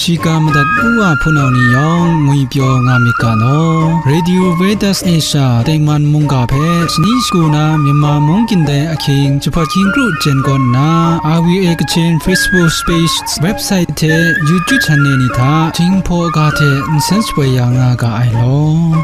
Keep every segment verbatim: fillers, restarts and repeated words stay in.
Shiga madat u wa hpunau ni yawng ngwipyaw nga myit ga law. Radio Veritas Asia tengman mungga hpe shani shagu na Myanmar mung kyin dai ahkying jahpat hkying kru jen kawn nna, R V A Kachin Facebook page, website hte YouTube channel ni hta Jinghpaw ga hte nsen shapoi ya nga ga ai law.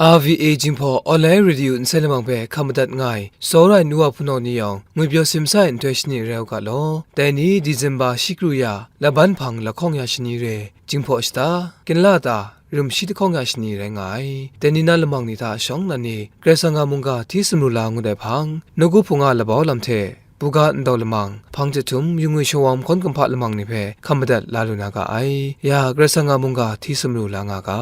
R V A Jinghpaw Online Radio nsen lamang hpe hkam madat nga ai, tsawra ai nu wa hpunau ni yawng, ngwipyaw simsa ai nhtoi shani rai u ga law. Dai ni December shi kru ya, laban hpang lahkawng ya shani re, Jinghpaw shata, kinla ta, rum shi lahkawng ya shani rai nga ai. Dai ni na lamang ni hta shawng nnan ni, Karai Kasang a mungga hti sumru la ngut ai hpang, nawku hpung a labau lam hte, buga ndau lamang, hpang jahtum, yungwi shawawng hkawn kumhpa lamang ni hpe hkam madat la lu na ga ai. Ya, Karai Kasang a mungga hti sumru la nga ga.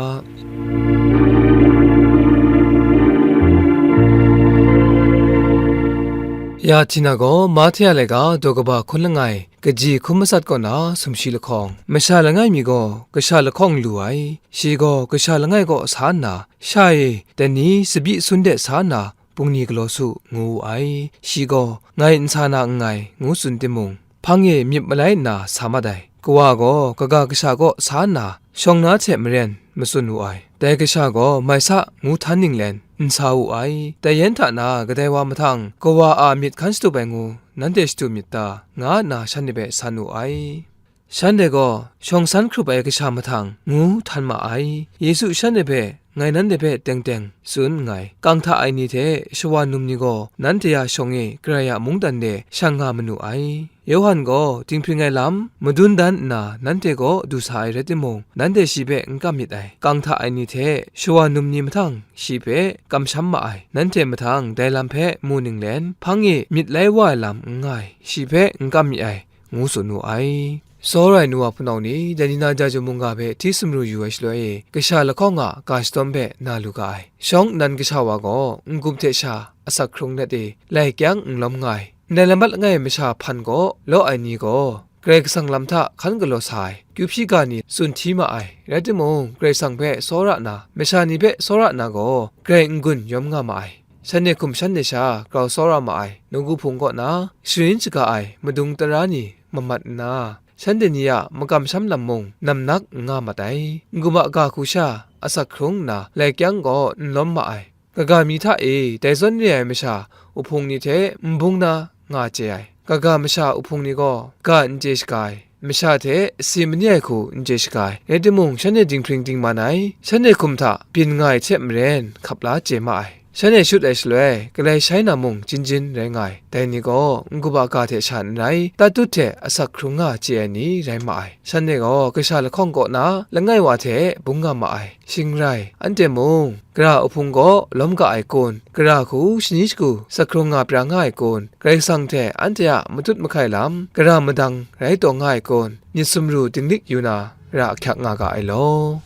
Ya Tina gaw, Mahte a laika daw kaba hkun langai, kaji hkun matsat kaw na sumshi lahkawng, masha langai mi gaw kasha lahkawng lu ai. Shi gaw kasha langai kaw sa nna, "Sha e, dai ni tsabyi sun de sa nna, bungli galaw su," ngu wu ai. Shi gaw, "Ngai n sa na nngai," ngu tsun timung, hpang e myit malai nna sa mat ai. Kawa gaw kaga kasha kaw sa nna, shawng na hte maren matsun wu ai. Dai kasha gaw mai sa ngu htan ninglen n sa wu ai. Dai yan hta na kadai wa mahtang kawa a myit hkan shatup ai ngu nanhte shatu myit ta, nga nna shanhte hpe san wu ai. Shanhte gaw shawng san hkrup ai kasha mahtang ngu htan ma ai. Yesu shanhte hpe, "Ngai nanhte hpe teng teng tsun nngai, kang hta ai ni hte shawa num ni gaw nanhte a shawng e Karai a mungdan de shang nga manu ai. Yawhan gaw dinghpring ai lam madun dan nna nanhte kaw du sa ai rai timung, nanhte shi hpe n kam myit ai. Kang hta ai ni hte shawa num ni mahtang shi hpe kamsham ma ai. Nanhte mahtang dai lam hpe mu ninglen, hpang e myit lai wa ai lam n nga ai, shi hpe n kam mi ai," ngu tsun wu ai. Tsawra ai nu wa hpunau ni, dai ni na Jaju mungga hpe hti sumru yu ai shaloi e, kasha lahkawng a ga shadawn hpe na lu ga ai. Shawng nnan kasha wa gaw n-gup hte sha asak hkrung let e, lai kyang n lawm nga ai. Ndai lam bat langai masha hpan kaw law ai ni gaw, Karai Kasang lam hta hkan galaw sa ai, kyu hpyi ga ni tsun hti ma ai. Rai timung, Karai Kasang hpe tsawra na, masha ni hpe tsawra na gaw, grai n-gun yawm nga ma ai. Shanhte hkum shanhte sha grau tsawra ma ai. Nawku hpung kaw na sharin shaga ai madung tara ni mamat nna, shanhte ni a makamsham lam mung namnak n nga mat ai. N-gup a ga hku sha asak hkrung nna, lai kyang gaw n lawm ma ai. Kaga mi hta e dai zawn re ai masha uhpung ni hte n bung na nga chye ai. Kaga masha uhpung ni gaw ga n chye shaga ai, masha hte si mani ai hku n chye shaga ai. Rai timung, shanhte dinghpring dingman ai, shanhte hkum hta byin nga ai hte maren hkap la chye ma ai. Shanhte shut ai shaloi, galai shai na mung jin jin rai nga ai. Dai ni gaw n-gup a ga hte sha n rai, tatut hte asak hkrung nga chye ai ni rai ma ai. Shanhte gaw kasha lahkawng kaw na langai wa hte bung nga ma ai. Shing rai, anhte mung gara uhpung gaw lawm ga ai kun, gara hku shani shagu sak hkrung nga pra nga ai kun, Karai Kasang hte anhte a matut mahkai lam gara madang rai taw nga ai kun, myit sumru dinglik yu na ra ahkyak nga ga ai law.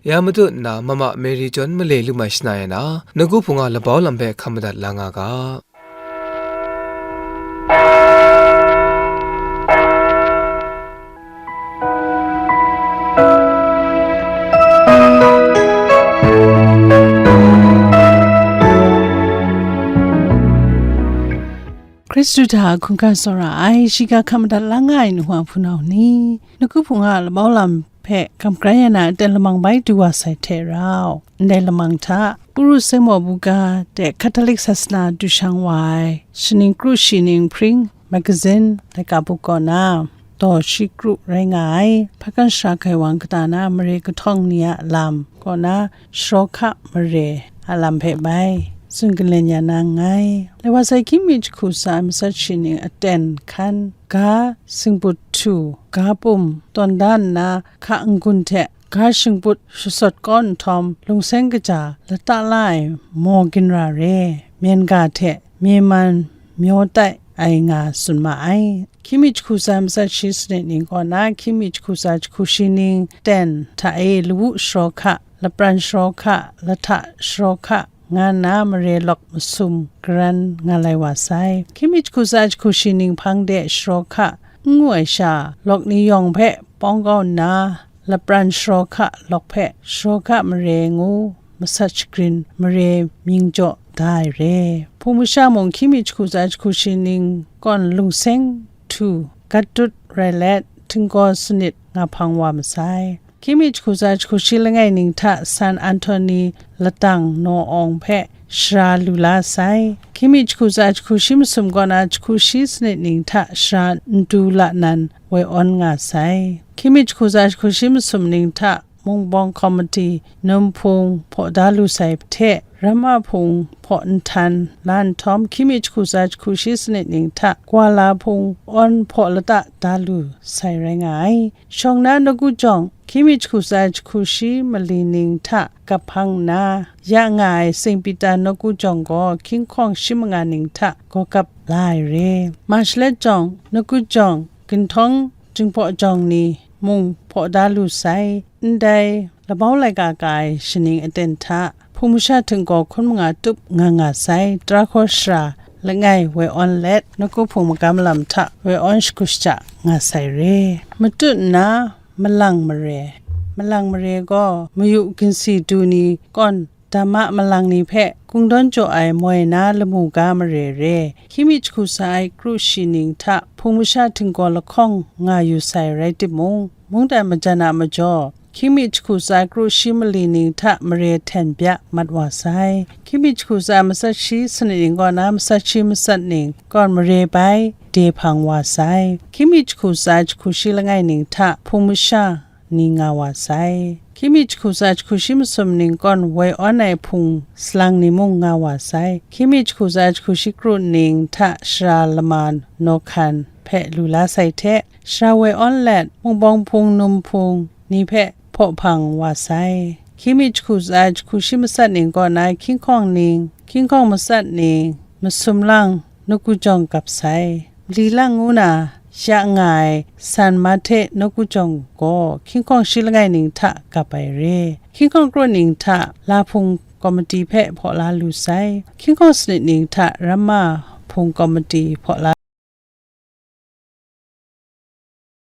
Ya matut nna Mama Mary John male lu mai shana e na, nawku hpung a labau lam hpe hkam madat la nga ga. Hkristu hta hkungga tsawra ai, shiga hkam madat la nga ai nu wa hpunau ni, nawku hpung a labau lam hpe kam grai ya na aten lamang bai du wa sai hte rau, ndai lamang hta, Uru Sengmo buga de Catholic sasana du shang wa ai, shaning kru shi ning hpring, magazine, laika buk kaw na, daw shi kru rai nga ai, hpakan shara gaiwang kata na mare kahtawng ni a lam kaw na, sharaw hka mare a lam hpe bai tsun galen ya na nngai. Lai wa sai hkying mi jahku tsa ai matsat shi ning aten hkan, ga singput htu, ga pum, tawn da nna, hka n-gun hte ga shingput shasawt kau nhtawm, lungseng kaja lata la ai maw ginra re, myen ga hte mye man myaw tai ai nga tsun ma ai. Hkying mi jahku tsa matsat shi sanit ning kaw na, hkying mi jahku tsa jahku shi ning ten hta e lawu sharaw hka, lapran sharaw hka, lahta sharaw hka nga nna, mare lawk masum garan nga lai wa sai. Hkying mi jahku tsa jahku shi ning hpang de sharaw hka n ngu ai sha, lawk ni yawng hpe pawng kau nna, lapran sharaw hka lawk hpe sharaw hka mare ngu masat shagrin mare mying jaw da ai re. Hpung masha mung hkying mi jahku tsa jahku shi ning kawn lungseng htu gat dut rai let, htinggaw sanit nga hpang wa masai. Hkying mi jahku tsa jahku shi langai ning hta San Anthony latang naw awng hpe shara lu la sai. Hkying mi jahku tsa jahku shi masum kaw na jahku shi sanit ning hta shara ntu la nan woi awn nga sai. Hkying mi jahku tsa jahku shi masum ning hta Mungbawng Komiti Num Hpung hpaw da lu sai hte, Ramma Hpung hpaw nhtan la nhtawm, hkying mi jahku tsa jahku shi sanit ning hta Gwala Hpung awn hpaw lata da lu sai rai nga ai. Shawng na nawku jawng, hkying mi jahku tsa jahku shi mali ning hta gap hpang nna, ya nga ai Saint Peter nawku jawng gaw hkying hkawng shi manga ning hta gaw gap la ai re. Mashalet jawng, nawku jawng, ginhtawng, Jinghpaw jawng ni mung hpaw da lu sai. Ndai labau laika ka ai shaning aten hta, hpung masha htinggaw hkun manga tup nga nga sai. Tara hkaw shara langai woi awn let, nawku hpung magam lam hta woi awn shagu shaja nga sai re. Matut nna malang mare. Malang mare gaw mayu ginsi du ni kawn, dama malang ni hpe kungdawn jaw ai moi na lamu ga mare re, hkying mi jahku tsa ai kru shi ning hta hpung masha htinggaw lahkawng nga yu sai rai timung, mungdan majan a majaw, hkying mi jahku tsa ai kru shi mali ning hta mare hten bya mat wa sai. Hkying mi jahku tsa ai matsat shi sanit ning kaw na matsat shi matsat ning kawn mare bai de hpang wa sai. Hkying mi jahku tsa ai jahku shi langai ning hta hpung masha ni nga wa sai. Hkying mi jahku tsa jahku shi masum ning kawn woi awn ai hpung salang ni mung nga wa sai. Hkying mi jahku tsa jahku shi kru ning hta shara lama naw hkan hpe lu la sai hte, shara woi awn let, Mungbawng Hpung, Num Hpung ni hpe hpaw hpang wa sai. Hkying mi jahku tsa jahku shi matsat ning kaw na hkying hkawng ning, hkying hkawng matsat ning, masum lang, nawku jawng gap sai. Mali lang ngu na ya nga ai San Mahte nawku jawng gaw hkying hkawng shi langai ning hta gap ai re. Hkying hkawng kru ning hta Lahpung Komiti hpe hpaw la lu sai. Hkying hkawng sanit ning hta Ramma Hpung Komiti hpaw la